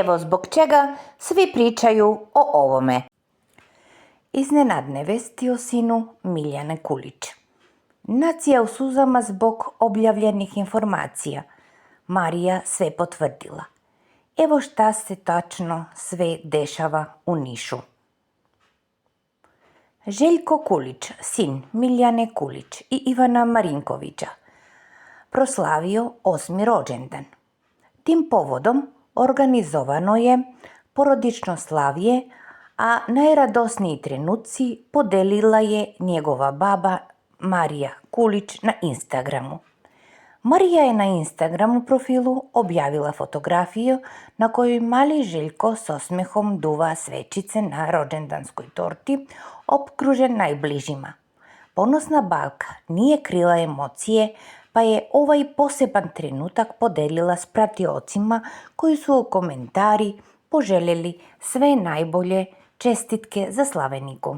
Evo zbog čega svi pričaju o ovome. Iznenadne vesti o sinu Miljane Kulić. Nacija u suzama zbog objavljenih informacija. Marija sve potvrdila. Evo šta se tačno sve dešava u Nišu. Željko Kulić, sin Miljane Kulić i Ivana Marinkovića, proslavio 8. rođendan. Tim povodom organizovano je porodično slavje, a najradosniji trenuci podelila je njegova baba Marija Kulić na Instagramu. Marija je na Instagramu profilu objavila fotografiju na kojoj mali Željko s osmehom duva svećice na rođendanskoj torti, opkružen najbližima. Ponosna baka nije krila emocije, pa je ovaj poseban trenutak podelila s pratiocima koji su u komentari poželjeli sve najbolje čestitke za slaveniku.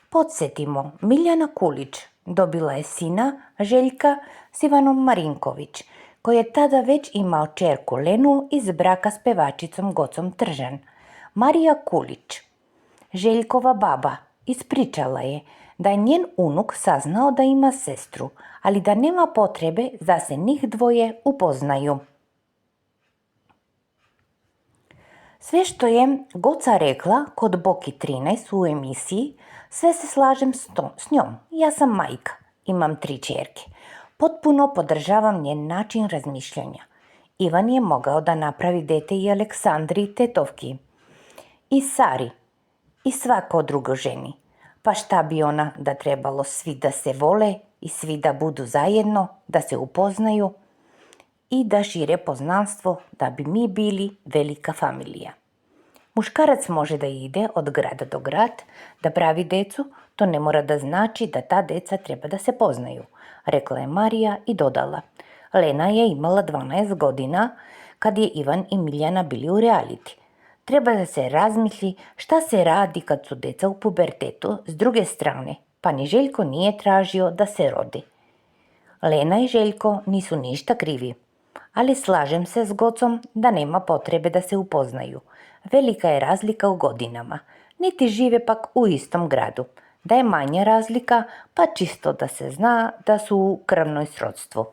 Podsjetimo, Miljana Kulić dobila je sina Željka s Ivanom Marinković, koji je tada već imao ćerku Lenu iz braka s pevačicom Gocom Tržan. Marija Kulić, Željkova baba, ispričala je da je njen unuk saznao da ima sestru, ali da nema potrebe da se njih dvoje upoznaju. Sve što je Goca rekla kod Boki 13 u emisiji, sve se slažem s njom. Ja sam majka, imam 3 ćerke. Potpuno podržavam njen način razmišljanja. Ivan je mogao da napravi dete i Aleksandri Tetovki, i Sari, i svako drugo ženi. Pa šta bi ona da trebalo svi da se vole i svi da budu zajedno, da se upoznaju i da šire poznanstvo, da bi mi bili velika familija. Muškarac može da ide od grada do grad, da pravi decu, to ne mora da znači da ta deca treba da se poznaju, rekla je Marija i dodala. Lena je imala 12 godina kad je Ivan i Miljana bili u reality. Treba da se razmisli šta se radi kad su deca u pubertetu s druge strane, pa ni Željko nije tražio da se rodi. Lena i Željko nisu ništa krivi, ali slažem se s Gocom da nema potrebe da se upoznaju. Velika je razlika u godinama, niti žive pak u istom gradu. Da je manja razlika, pa čisto da se zna da su u krvnoj srodstvu.